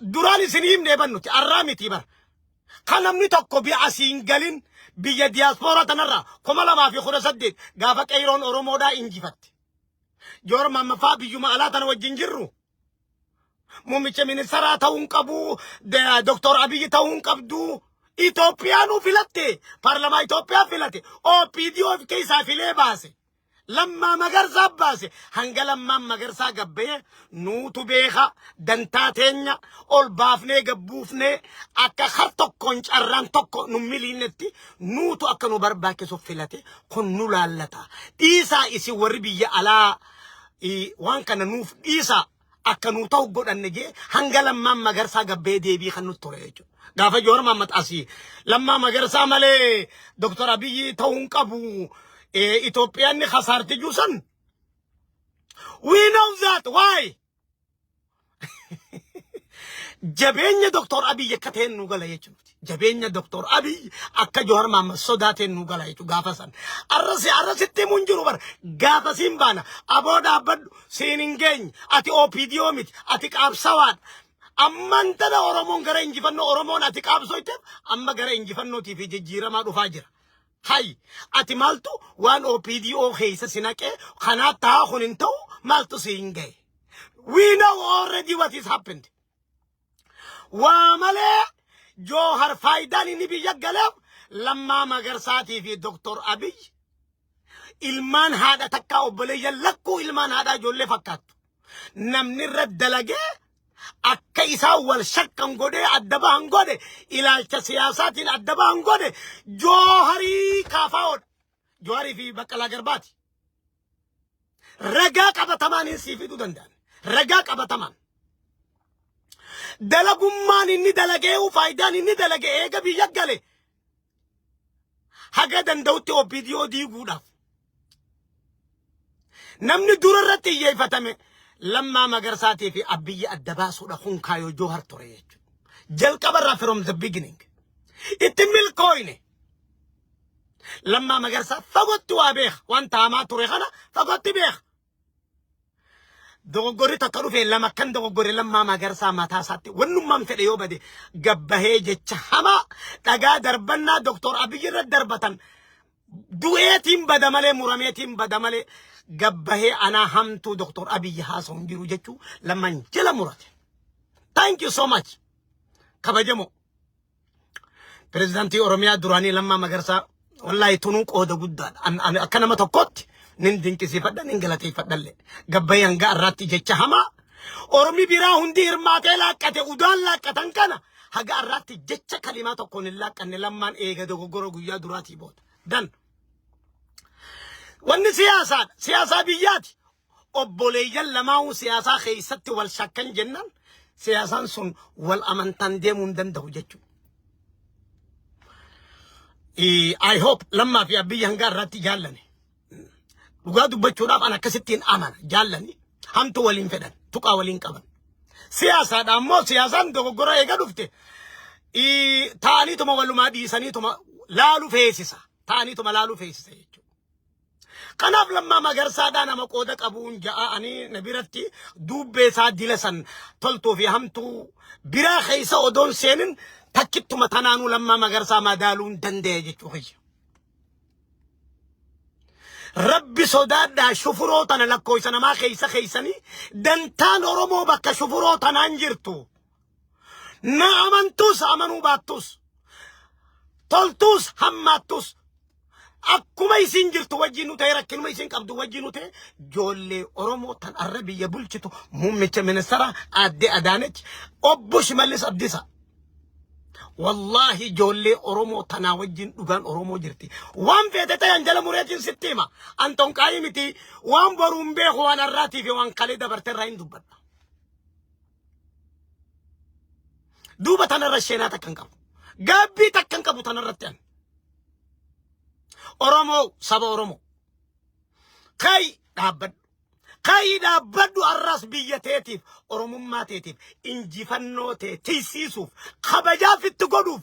Duraan isin himne bannuti arraa miti bara. Kan namni tokko bi asiin galin biyya diyaaspooraa tanarraa 2018 gaafa qeeyroon Oromoodhaa injifatte. Joor Maammaffaa biyyuma alaa tana wajjin jirru. Muummicha ministeeraa ta'uu hin qabu, Doktor Abiyyi ta'uu hin qabdu. Itoophiyaanuu filatte, paarlamaa Itoophiyaa filate, OPDO of keessaa filee baase. Lammaa Magarsaa baase. Hanga Lammaan Magarsaa gabbee nuutu beeka dantaa teenya ol baafnee gabbuufnee akka har tokkoon carraan tokko nu miliinetti nuutu akka nu barbaachisu filate kun nu laallata. Dhiisaa isin warri biyya alaa waan kana nuuf dhiisaa akka nuu ta'u godhanne jee hanga Lammaan Magarsaa gabbee deebii kan nutti ture jechuudha. Gaafa Jowaar Mahammad asii Lammaa Magarsaa malee Dr. Abiyyi ta'uu hin qabu Itoophiyaan ni kasaarti juusan. We know that why? Jabeenya Dr. Abiy akka ta'een nu gala jechuudha. Jabeenya Dr. Abiy akka Jowaar Mahammad sodaateen nu gala jechuudha gaafa san. Arrasi arrasitti himuun jiru bara gaafa siin baana aboo dhaabbadhu siin hin geenye ati OPDO miti ati qaabsawaadha. Amman tana Oromoon gara injifannoo Oromoon ati qaabsoyteef amma gara injifannootii fi jijjiiramaa dhufaa jira. Hay ati maaltu waan OPDO keessa si naqee kanaa ta'a kun hin ta'u maaltu si hin gahe. We know already what is happened. Waa malee Joohar faayidaan inni biyya galeef Lammaa Magarsaatii fi Dr. Abiy ilmaan haadha takkaa obboleeyyan lakkuu ilmaan haadhaa ijoollee fakkaattu. Namni irra dalagee akka isaan wal shakkan godhee adda bahan godhe ilaalcha siyaasaatiin adda bahan godhe Jooharii Kaafaa'oodha. Jooharii fi Baqqalaa Garbaati. Ragaa qabatamaan hin sii fiduu danda'an. Ragaa qabatamaan. Dalagummaan inni dalagee faayidaan inni dalage eega biyya gale haga danda'utti OPDO diiguudhaaf. Namni dura irratti xiyyeeffatame Lammaa Magarsaatii fi Abiyyi adda baasuudha kun kaayoo Joohar ture jechuudha. Jalqaba irraa from the beginning. Itti milkooyne. Lammaa Magarsaa fagootti waa beeka. Waan taamaa ture kana fagootti beeka. Dogoggorri takka dhufe lama kan dogoggore Lammaa Magarsaa mataa isaatti wannummaan fedhe yoo bade gabbahee jecha hamaa dhagaa darbannaa Doktor Abiyyi irra darbatan du'eetiin bada malee murameetiin bada malee gabbahee anaa hamtuu Doktor Abiyyi haasa'u hin jiru jechuu lamman jala murate. Thank you so much. Kabajamoo. Pireezidaantii Oromiyaa duraanii Lammaa Magarsaa wallaahi tunuu qooda guddaadha. Ani akka nama tokkootti nin dinqisiifadha nin galateeffadhallee. Gabbayee hanga har'aatti jecha hamaa Oromi biraa hundi hirmaatee laaqqate udaan laaqqatan kana haga har'aatti jecha kalimaa tokkoon hin laaqqanne Lammaan eega dogoggora guyyaa duraatii booda. Dan. Wanni siyaasaadha. Siyaasaa biyyaati. Obboleeyyan lamaa'uu siyaasaa keessatti wal shakkan jennaan siyaasaan sun wal amantaan deemuu hin danda'u jechuudha. I hope Lammaa fi Abiyyi hanga irratti jaallani. Dhugaa dubbachuudhaaf an akkasittiin amana jaallani. Hamtuu waliin fedhan tuqaa waliin qaban. Siyaasaadha ammoo siyaasaan dogoggora eega dhufte ta'aniituma walumaa dhiisaniituma laalu feesisa. Ta'aniituma laalu feesisa jechuudha. Kanaaf Lammaa Magarsaadhaa nama qooda qabuun ja'a ani na biratti duubbee isaa dila san toltuu fi hamtuu biraa keessa odoon seenin takkittuma tanaanuu Lammaa Magarsaa madaaluun danda'e jechuu kiyya. Rabbi sodaadhaa shufuroo tana lakkoofsa namaa keessa keessanii dantaan Oromoo bakka shufuroo tanaan jirtu. Na amantus amanuu baattus toltuus hammaattus akkuma isin jirtu wajjin nu ta'e rakkinuma isin qabdu wajjin nu ta'e ijoollee Oromoo tan arra biyya bulchitu muummicha ministeera aadde Adaanech obbo Shimallis Abdiisaa. Wallaahi ijoollee Oromoo tanaa wajjin dhugaan Oromoo jirti. Waan feete ta'an jala mureetiin sitti hima. An tonqaayii miti waan boruun beeku waan har'aatii fi waan kalee dabarte irraa hin dubbadha. Duuba tanarra sheenaa takka hin qabu. Gaabbii takka hin qabu tanarratti ani. Oromoo saba Oromoo. Ka'i dhaabbadhu. Ka'i dhaabbadhu har'as biyya teetiif Oromummaa teetiif injifannoo tee tiysiisuuf kabajaaf itti godhuuf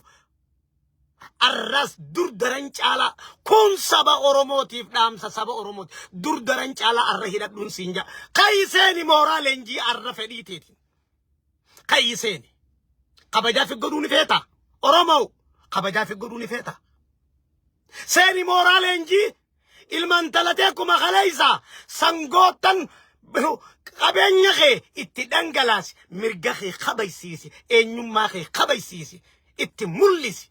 arras dur daran caalaa kun saba Oromootiif dhaamsa saba Oromooti. Dur daran caalaa arra hidhadhuun siin jaa. Ka'i seeni mooraa leenjii arra fedhii teetiin. Ka'i seeni. Kabajaa fi godhuu ni feeta. Oromoo kabajaa fi godhuu ni feeta. Seeni mooraa leenjii ilmaan talatee akkuma kaleessa sangoottan qabeenya kee itti dhangalaasi, mirga kee kabajsiisi, eenyummaa kee kabajsiisi, itti mul'isi.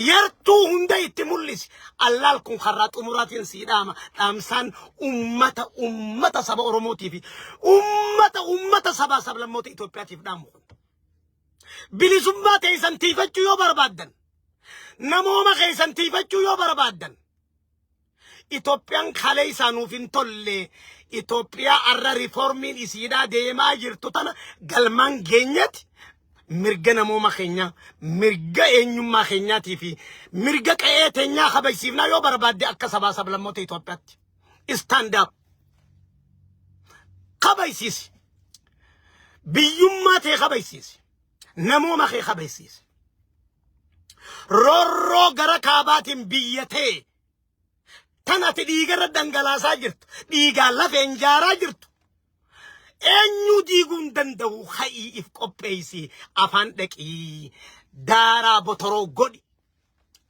Yartuu hunda itti mul'isi. Allaal kun karraa xumuraatiin sii dhaama. Dhaamsaan ummata ummata saba Oromootii fi ummata ummata sabaa sablammoota Itoophiyaatiif dhaamu kun. Bilisummaa teessan tiifachuu yoo barbaaddan, namooma keessan tiifachuu yoo barbaaddan, Itoophiyaan kalee isaa nuuf hin tolle, Itoophiyaa arra riiformiin isiidhaa deemaa jirtu tana galmaan geenyetti mirga namooma keenyaa, mirga eenyummaa keenyaatii fi mirga qe'ee teenyaa kabajsiifnaa yoo barbaadde akka sabaa sablammoota Itoophiyaatti. Stand up. Kabajsiisi. Biyyummaa tee kabajsiisi. Namooma kee kabajsiisi. Roorroo gara kaabaatiin biyya tee tan ati dhiigarra dhangalaasaa jirtu, dhiigaan lafeen jaaraa jirtu, eenyu diiguu hin danda'u. Ka'ii if qopheessi, afaan dhaqii daaraa botoroo godhi.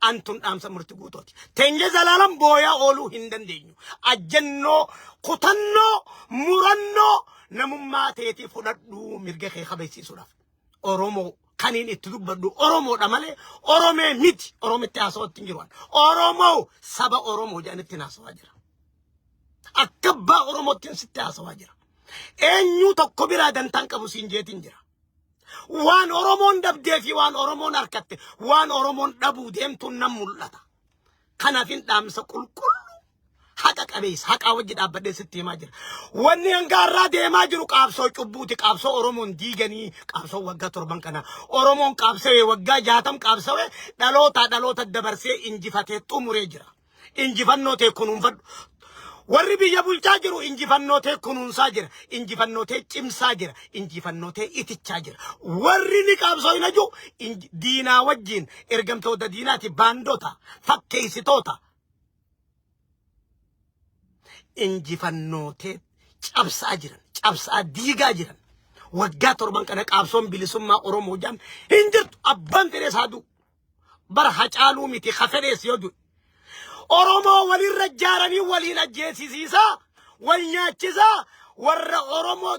Antun dhaamsa murti guutooti. Teenyee zalaalam booyaa ooluu hin dandeenyu. Ajjannoo, kutannoo, murannoo namummaa teetii fudhadhuu mirga kee kabajsiisuudhaaf. Oromoo kaniin itti dubbadhu Oromoodha malee Oromee miti. Oromitti haasawatti hin jiru. Oromoo saba Oromoo jedhanitti haasawaa jira. Akka abbaa Oromootti sitti haasawaa jira. Eenyu tokko biraa dantaan qabu siin jeetiin jira. Waan Oromoon dhabdee fi waan Oromoon harkatte, waan Oromoon dhabuu deemtuun nan mul'ata. Kanaafin dhaamsa qulqulluu haqa qabeessa haqaa wajji dhaabbadhee sitti himaa jira. Wanni hanga har'aa deemaa jiru qaabsoo cubbuuti. Qaabsoo Oromoon diiganii qaabsoo waggaa 7 kana Oromoon qaabsawee waggaa 60 qaabsawee dhalootaa dhaloota dabarsee injifatee xumuree jira. Injifannoo ta'e kunuunfadhu. Warri biyya bulchaa jiru injifannoo ta'e kunuunsaa jira. Injifannoo ta'e cimsaa jira. Injifannoo ta'e itichaa jira. Warri ni qaabsoo hin aju diinaa wajjin ergamtoota diinaati, baandota fakkeessitoota injifannoo ta'e cabsaa jiran, cabsaa diigaa jiran. Waggaa 7 kana qaabsoon bilisummaa Oromoo jaan hin jirtu. Abbaan fedhees haa du'u. Bara Hacaaluu miti ka fedhees yoo du'e. Oromoo walirra ijaaranii waliin ajjeesisiisaa, wal nyaachisaa, warra Oromoo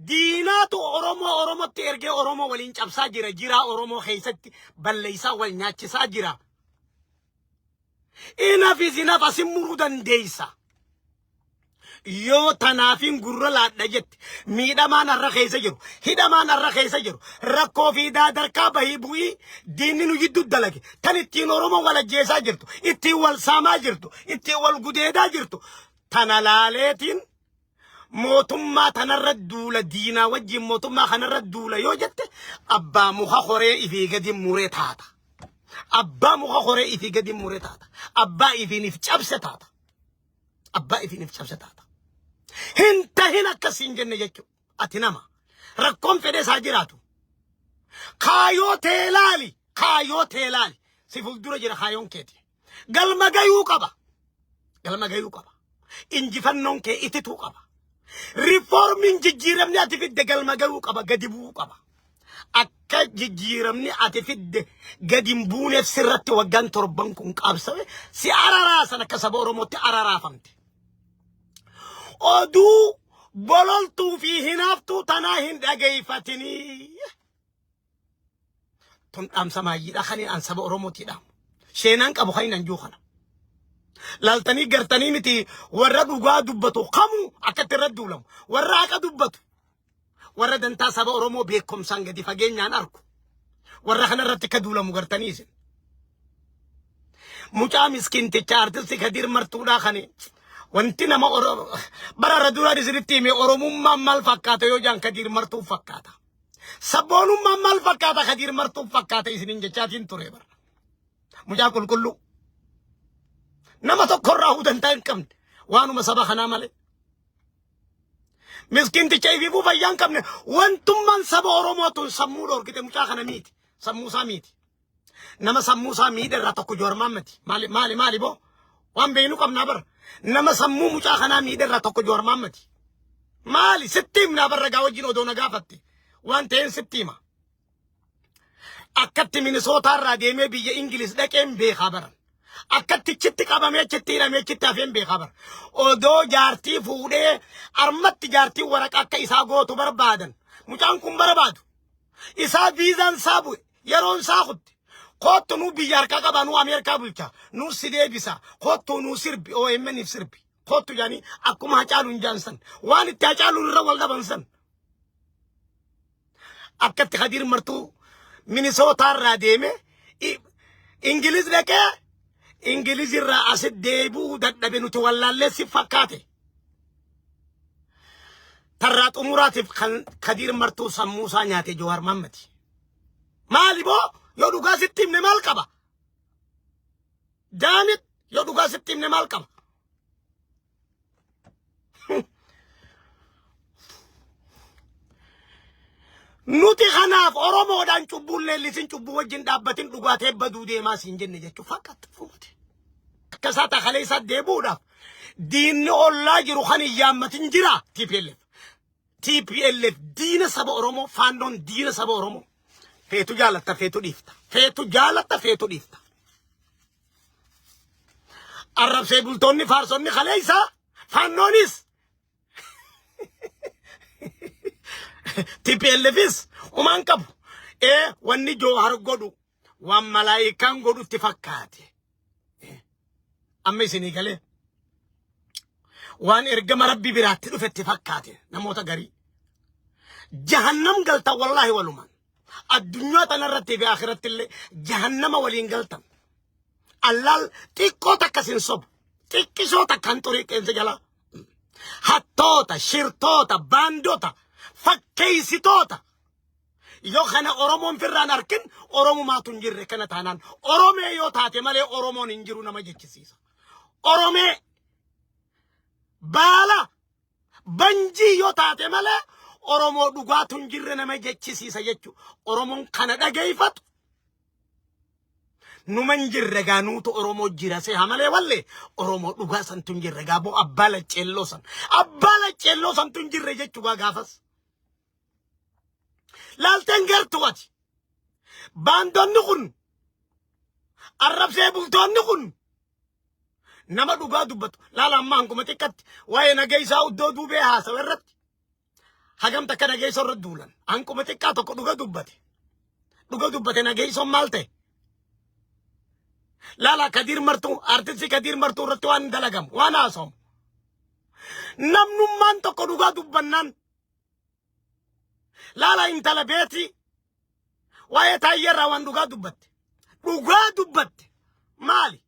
diinaatu Oromoo Oromootti ergee Oromoo waliin cabsaa jira. Jiraa Oromoo keessatti balleessaa wal nyaachisaa jira. Enough is enough, asin muruu dandeessa. Yoo tanaafin gurra laadha jette, miidhamaan har'a keessa jiru, hidhamaan har'a keessa jiru, rakkoo fi daadarkaa bahii bu'ii diinni nu jidduu dalage, tan ittiin Oromoo wal ajjeesaa jirtu, ittiin wal saamaa jirtu, ittiin wal gudeedaa jirtu, tana laaleetiin mootummaa tanarra duula, diinaa wajjin mootummaa kanarra duula yoo jette, abbaa muka horee ifii gadi muree taata. Abbaa muka horee ifii gadi muree taata. Abbaa ifiin if cabse taata. Abbaa ifiin if cabse taata. Hin tahin akkasiin jenne jechuudha. Ati nama. Rakkoon fedhe isaa jiraatu. Kaayoo tee laali. Kaayoo tee laali. Si fuuldura jira kaayoon keeti. Galma gayuu qaba. Galma gayuu qaba. Injifannoon kee itituu qaba. Riiformiin jijjiiramni ati fidde galma gayuu qaba. Gadi bu'uu qaba. Akka jijjiiramni ati fidde gadi hin buuneef sirratti waggaan 7 kun qabsame si araraasan, akka saba Oromootti araraafamte. Oduu bololtuu fi hinaaftuu tanaa hin dhageeffatinii. Tun dhaamsa maayyiidha kan an saba Oromootii dhaamu. Sheenaan qabu kan hin jiru kana. Laaltanii gartanii miti, warra dhugaa dubbatu kamuu akkatti irratti duulamu. Warra haqa dubbatu. Warra dantaa saba Oromoo beekumsaan gadi fageenyaan argu. Warra kana irratti akka duulamu gartanii isin. Mucaa miskiinticha artisti Kadir Martuudhaa kan wanti nama bara irra duraan isinitti hime, Oromummaan maal fakkaata yoo jaan Kadir Martuu fakkaata. Sabboonummaan maal fakkaata, Kadir Martuu fakkaata isiniin jechaatiin ture bara. Mucaa qulqulluu. Nama tokkorraa dantaa hin qabne waanuma saba kanaa malee. Miskiinticha ifiifuu fayyaa hin qabne, wantummaan saba Oromoo tun sammuu dhorkite mucaa kana miiti. Sammuu isaa miiti. Nama sammuu isaa miidhe irraa tokko Jowaar Mahaammad. Maali maali maali boo? Waan beeknu qabnaa bara. Nama sammuu mucaa kanaa miidhe irraa tokko Jowaar Mahaammad. Maali sitti himnaa bara, ragaa wajjin odoo na gaafatte. Waan ta'een sitti hima. Akkatti Minisootaa irraa deemee biyya Ingiliz dhaqeen beekaa baran. Akkatti achitti qabamee achitti hidhamee achitti hafeen beekaa bara. Odoo jaartii fuudhee armatti jaartiin waraqa akka isaa gootu barbaadan. Mucaan kun barbaadu. Isaa viizaan isaa bu'e yeroon isaa kutte. Koottu nuu biyya harkaa qabaa nuu Ameerikaa bulcha. Nuu si deebisa. Koottu nuu sirbi OMN sirbi. Koottu jaanii akkuma Hacaaluun jaan san. Waan itti Hacaaluun irra wal dhaban san. Akkatti Kadiir Martuu Minisootaa irraa deeme Ingiliz dhaqee Ingiliz irraa asit deebi'uu dadhabe nuti wallaallee si fakkaate. Tarraa xumuraatiif kan Kadiir Martuu sammuu isaa nyaate Jawaar Mahammadi. Maali boo yoo dhugaa sitti himne maal qaba? Daamit yoo dhugaa sitti himne maal qaba? Nuti kanaaf Oromoodhaan cubbuun leellisin cubbuu wajjin dhaabbatin dhugaatee baduu deemaa siin jenne jechuun fakkaata fumate. Akka isaa takalee isaa deebi'uudhaaf diinni ollaa jiru kan hin yaammatin jira TPLF. TPLF diina saba Oromoo, faannoon diina saba Oromoo. Feetu jaalatta feetu dhiifta. Feetu jaalatta feetu dhiifta. Arrabsee bultoonni faarsonni kaleessa faannoonis TPLFis umaan qabu. Ee wanni Joohar godhu waan malaayikaan godhutti fakkaate. Amma isinii galee waan ergama rabbi biraatti dhufetti fakkaate namoota garii. Jahannam galtan wallaahi walumaan. Addunyaa tanarratti fi akhiratti illee jahannama waliin galtan. Allaal xiqqoo takka sin sobu. Xiqqisoo takka hin xurii qeensa jalaa. Hattoota, shirtoota, baandota, fakkeessitoota. Yoo kana Oromoon firraan arkin Oromumaatu hin jirre kana taanaan Oromee yoo taate malee Oromoon hin jiru nama jechisiisa. Oromee baala banjii yoo taate malee Oromoo dhugaatu hin jirre nama jechisiisa jechuudha. Oromoon kana dhageeffatu numa hin jirre gaa nuutu Oromoo jira seha malee wallee Oromoo dhugaa santu hin jirre gaa boo abbaa lacceelloo san abbaa lacceelloo santu hin jirre jechuu gaa gaafas. Laalteen gartuu ati. Baandonni kun arrabsee bultoonni kun nama dhugaa dubbatu. Laala amma hanguma xiqqatti waa'ee nageessaa iddoo duubee haasawa irratti hagam takka nageessoo irratti duulan. Hanguma xiqqaa tokko dhuga dubbate. Dhuga dubbate nageessoon maal ta'e? Laala Kadiir Martuu artistii Kadiir Martuu irratti waan dalagamu waan haasawamu. Namnummaan tokko dhugaa dubbannaan Laala intala beetii waa'ee taayyeerraa waan dhugaa dubbatte. Dhugaa dubbatte maali?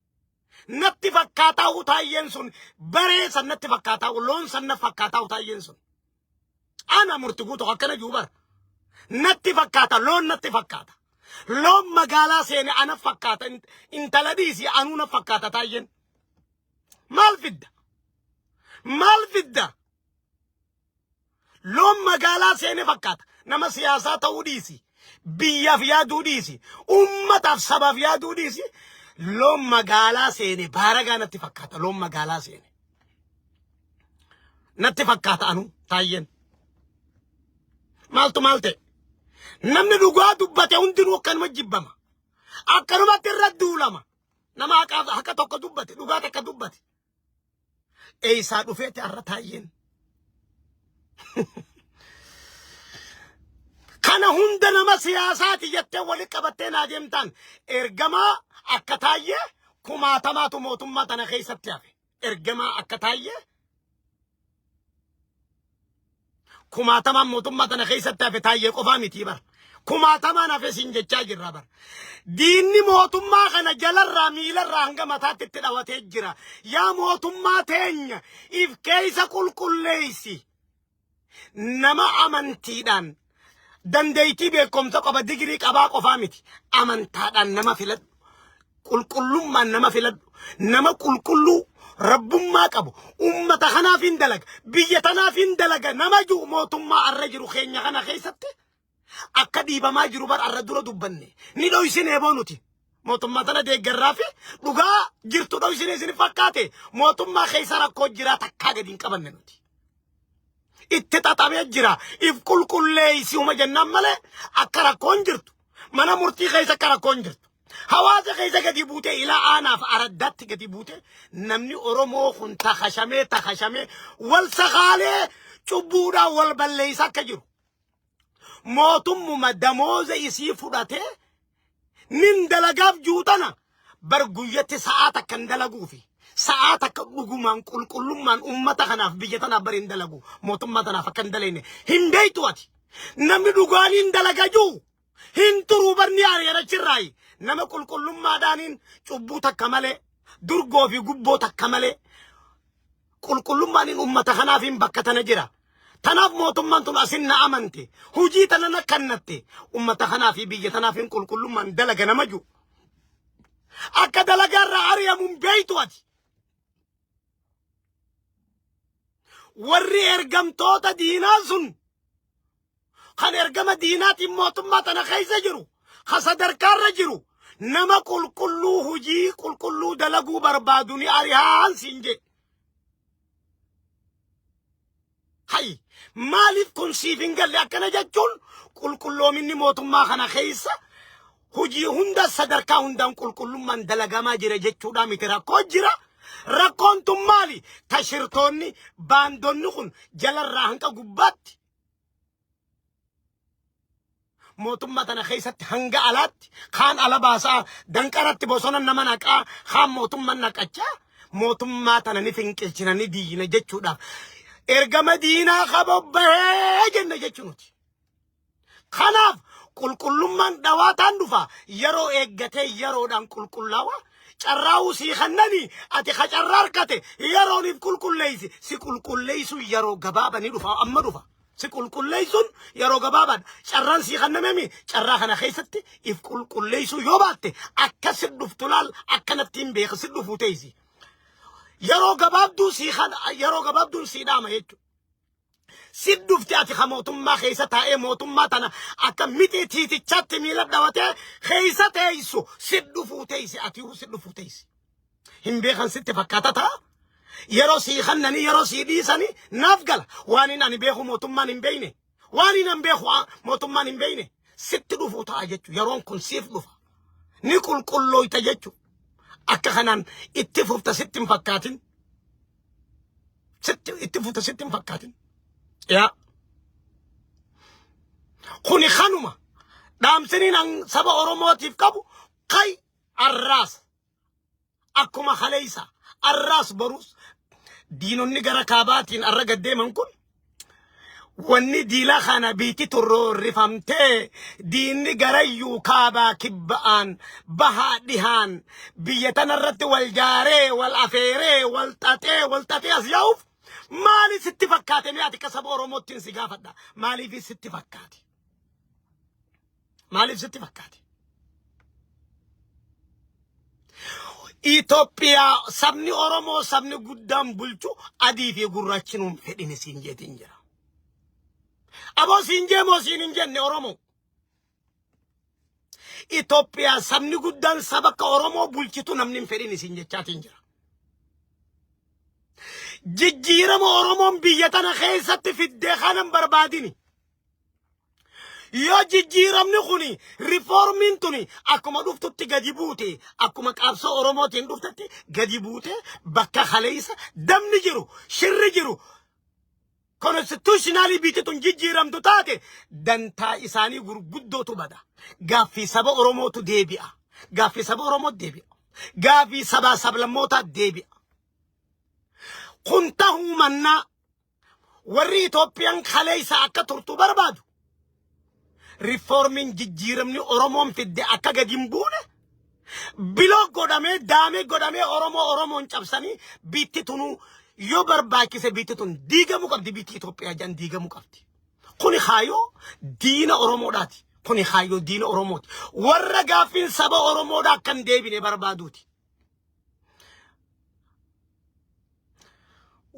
Natti fakkaataa taayyeen sun baree san natti fakkaataa loon san natti fakkaataa taayyeen sun. Ana murti guutuu akkana jiru bara. Natti fakkaata loon natti fakkaata. Loon magaalaa seene ana fakkaata intala dhiisi anuu na fakkaata taayyeen. Maal fidda? Maal fidda? Loon magaalaa seene fakkaata. Nama siyaasaa ta'uu dhiisi. Biyyaaf yaaduu dhiisi. Uummataaf sabaaf yaaduu dhiisi. Loon magaalaa seene baaragaa natti fakkaata. Loon magaalaa seene. Natti fakkaata anu taayyeen. Maaltu maal ta'e? Namni dhugaa dubbate hundinuu akkanuma jibbama. Akkanumatti irra duulama. Nama haqa tokko dubbate dhugaa takka dubbate. Eessaa dhufeeti har'a taayyeen. Kana hunda nama siyaasaati jettee walitti qabattee naa deemtaan ergamaa akka taayyee kumaatamaatu mootummaa tana keessatti hafe. Ergamaa akka taayyee Kumaatamaan mootummaa tana keessatti hafe taayyee qofaa mitii bara. Kumaatamaan hafe siin jechaa jirra bara. Diinni mootummaa kana jalarraa miilarraa hanga mataatti itti dhawatee jira. Yaa mootummaa teenya if keessa qulqulleessi. Nama amantiidhaan dandeettii beekumsa qaba digirii qabaa qofaa miti. Amantaadhaan nama filadhu. Qulqullummaan nama filadhu. Nama qulqulluu rabbummaa qabu. Ummata kanaaf hin dalaga. Biyya tanaaf hin dalaga. Nama jiru mootummaa arra jiru keenya kana keessatti akka dhiibamaa jiru bar arra dura dubbanne. Ni dhoysinee boo nuti. Mootummaa tana deeggarraa fi dhugaa jirtu dhoysinee isin fakkaate mootummaa keessa rakkoo jiraa takkaa gadi hin qabanne nuti. Itti xaxamee jira. If qulqulleessi uma jennaan malee akka rakkoon jirtu. Mana murtii keessa akka rakkoon jirtu. Hawaasa keessa gadi buutee ilaa aanaaf araddaatti gadi buutee namni Oromoo kun takashamee takashamee wal sakaalee cubbuudhaan wal balleessa akka jiru. Mootummuma damooza isii fudhatee nin dalagaaf juutana bar guyyatti sa'aa takka hin dalaguufi. Sa'aa takka dhugumaan qulqullummaan ummata kanaaf biyya tanaaf bar hin dalagu. Mootummaa tanaaf akka hin dalayne hin beektu ati. Namni dhugaan hin dalaga juu hin turuu bar ni ari'an achirraayi. Nama qulqullummaadhaaniin cubbuu takka malee durgoo fi gubboo takka malee qulqullummaaniin ummata kanaafiin bakka tana jira. Tanaaf mootummaan tun asin na amante. Hujii tana na kannatte. Ummata kanaa fi biyya tanaafiin qulqullummaan dalaga nama jiru. Akka dalagaa irraa ari'amu hin beektu ati. Warri ergamtoota diinaa sun kan ergama diinaatiin mootummaa tana keessa jiru, kan sadarkaarra jiru, nama qulqulluu hujii qulqulluu dalaguu barbaadu ni ari'aan siin jee. Hay maaliif kun siif hin galle? Akkana jechuun qulqulloominni mootummaa kana keessa hojii hunda sadarkaa hundaan qulqullummaan dalagamaa jira jechuudha miti. Rakkoo jira. Rakkoon tun maali? Tashirtoonni baandonni kun jalarraa hanga gubbaatti mootummaa tana keessatti hanga alaatti kaan ala baasaa danqaratti bosona nama naqaa kaan mootummaan naqachaa mootummaa tana ni finqilchina ni diina jechuudhaaf ergama diinaa kabobbahee jenna jechuu nuti. Kanaaf qulqullummaan dhawaataan dhufa yeroo eeggatee yeroodhaan qulqullaawa. Carraa'uu sii kennanii ati ka carraa harkate yerooniif qulqulleessi si qulqulleessuun yeroo gabaaba ni dhufa amma dhufa. Si qulqulleessuun yeroo gabaabaadha. Carraan sii kennamemi carraa kana keessatti if qulqulleessuu yoo baatte akka si dhuftu laal akkanatti hin beeku si dhufuu teessi. Yeroo gabaabduu sii kan yeroo gabaabduun sii dhaama jechuudha. Si dhufti ati ka mootummaa keessa taa'ee mootummaa tana akka mixii tiitichaatti miila dhawatee keessa teessu si dhufuu teessi ati si dhufuu teessi. Hin beekan sitti fakkaata ta'a. Yeroo sii kennanii yeroo sii dhiisanii naaf gala. Waan hin ani beeku mootummaan hin beekne. Waan hin an beeku mootummaan hin beekne. Sitti dhufuu ta'a jechuudha. Yeroon kun siif dhufa. Ni qulqullooyta jechuudha. Akka kanaan itti fufta sitti hin fakkaatin. Sitti itti fufta sitti hin fakkaatin. Yaa. Kuni kanuma. Dhaamsiniin an saba Oromootiif qabu kai arraas. Akkuma kaleessa arraas borus diinonni gara kaabaatiin arra gad deeman kun wanni diila kana biitti turroorrifamtee diinni garayyuu kaabaa kibba'aan bahaa dhihaan biyya tanarratti wal jaaree wal afeeree wal xaxee wal xaxee as yaa'uuf maali sitti fakkaate? Mee ati akka saba Oromootti si gaafadha, maaliif sitti fakkaate? Maaliif sitti fakkaate? Itoophiyaa sabni Oromoo sabni guddaan bulchu adii fi gurraachi nuun fedhine siin jeetiin jira. Aboo siin jee moo siin hin jenne Oromoo? Itoophiyaa sabni guddaan saba akka Oromoo bulchitu namni hin fedhine siin jechaatiin jira. Jijjiirama Oromoon biyya tana keessatti fiddee kanan barbaadini. Yoo jijjiiramni kuni rifoormiin tuni akkuma dhuftutti gadi buute akkuma qabsoo Oromootiin dhuftetti gadi buute bakka kaleessa damni jiru shirri jiru konstituushinaalii biyyi tun jijjiiramtu taate dantaa isaanii gurguddootu bada. Gaaffii saba Oromootu deebi'a. Gaaffii saba Oromoo deebi'a. Gaaffii sabaa sablammootaa deebi'a. Kun tahuu mannaa warri Itoophiyaan kaleessa akka turtu barbaadu rifoormiin jijjiiramni Oromoon fidde akka gadi hin buune biloo godhamee daamee godhamee Oromoo Oromoon cabsanii biitti tunuu yoo barbaachise biitti tun diigamuu qabdi, biitti Itoophiyaa jedhan diigamuu qabdi. Kuni kaayoo diina Oromoodhaati. Kuni kaayoo diina Oromooti. Warra gaaffiin saba Oromoodhaa akka hin deebine barbaaduuti.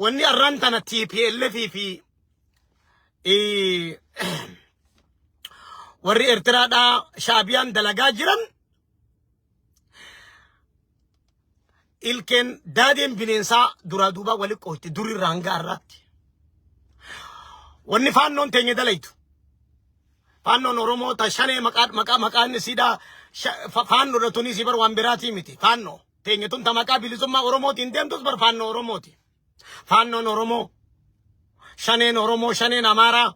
Wanni arraan tana TPLF fi warri Eertiraadhaa Shaabiyaan dalagaa jiran ilkeen daadeen bineensaa duraa duubaa walitti qooyte durirraa hanga har'aatti. Wanni faannoon teenya dalaytu. Faannoon Oromoo ta shanee maqaa maqaa maqaan isiidhaa faannoodha tunis bar waan biraatii miti. Faannoo teenya tun ta maqaa bilisummaa Oromootiin deemtus bar faannoo Oromooti. Faannoon Oromoo, shaneen Oromoo, shaneen Amaaraa,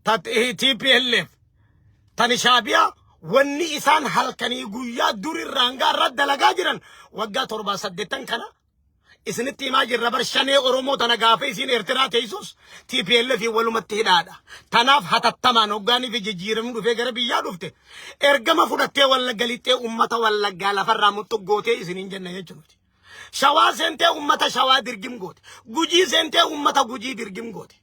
ta TPLF, tani Shaabiyaa wanni isaan halkanii guyyaa durirraa hanga irra dalagaa jiran waggaa 7 8 kana isinitti himaa jirra bar. Shanee Oromoo tana gaafa isiin Eertiraa teessus TPLF walumatti hidhaadha. Tanaaf hatattamaan hoggaanii fi jijjiiramni dhufee gara biyyaa dhufte ergama fudhattee Wallagga lixxee ummata Wallaggaa lafarraa muxxuggootee isiniin jenna jechuudha. Shawaa seentee ummata Shawaa dirgim goote. Gujii seentee ummata Gujii dirgim goote.